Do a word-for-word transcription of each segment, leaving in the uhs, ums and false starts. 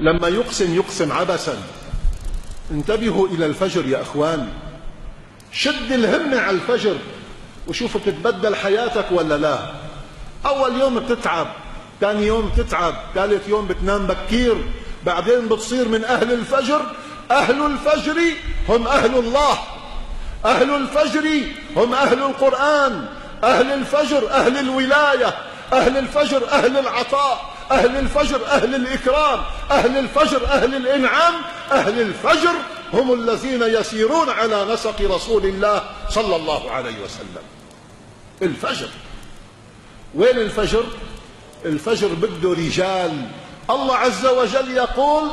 لما يقسم، يقسم عبثا. انتبهوا إلى الفجر يا أخوان، شد الهمة على الفجر وشوف بتتبدل حياتك ولا لا. أول يوم بتتعب، تاني يوم بتتعب، تالت يوم بتنام بكير، بعدين بتصير من أهل الفجر. أهل الفجر هم أهل الله، أهل الفجر هم أهل القرآن، أهل الفجر أهل الولاية، أهل الفجر أهل العطاء، أهل الفجر أهل الإكرام، أهل الفجر أهل الإنعام. أهل الفجر هم الذين يسيرون على نسق رسول الله صلى الله عليه وسلم. الفجر. وين الفجر؟ الفجر بده رجال. الله عز وجل يقول: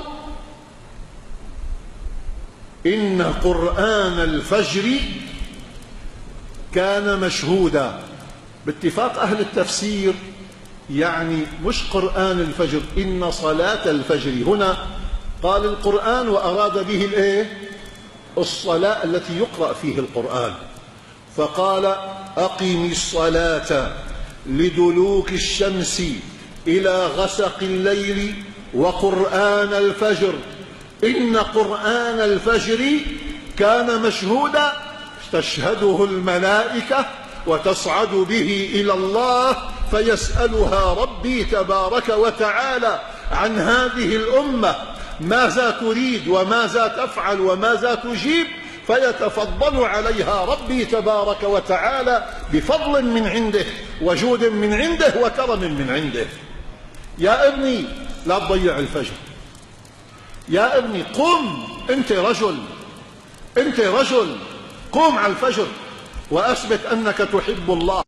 إن قرآن الفجر كان مشهودا. باتفاق أهل التفسير، يعني مش قرآن الفجر، إن صلاة الفجر. هنا قال القرآن وأراد به الإيه؟ الصلاة التي يقرأ فيه القرآن. فقال: أقم الصلاة لدلوك الشمس إلى غسق الليل وقرآن الفجر، إن قرآن الفجر كان مشهودا، تشهده الملائكة وتصعد به إلى الله، فيسألها ربي تبارك وتعالى عن هذه الأمة، ماذا تريد وماذا تفعل وماذا تجيب، فيتفضل عليها ربي تبارك وتعالى بفضل من عنده وجود من عنده وكرم من عنده. يا ابني، لا تضيع الفجر. يا ابني، قم، أنت رجل، أنت رجل، قم على الفجر وأثبت أنك تحب الله.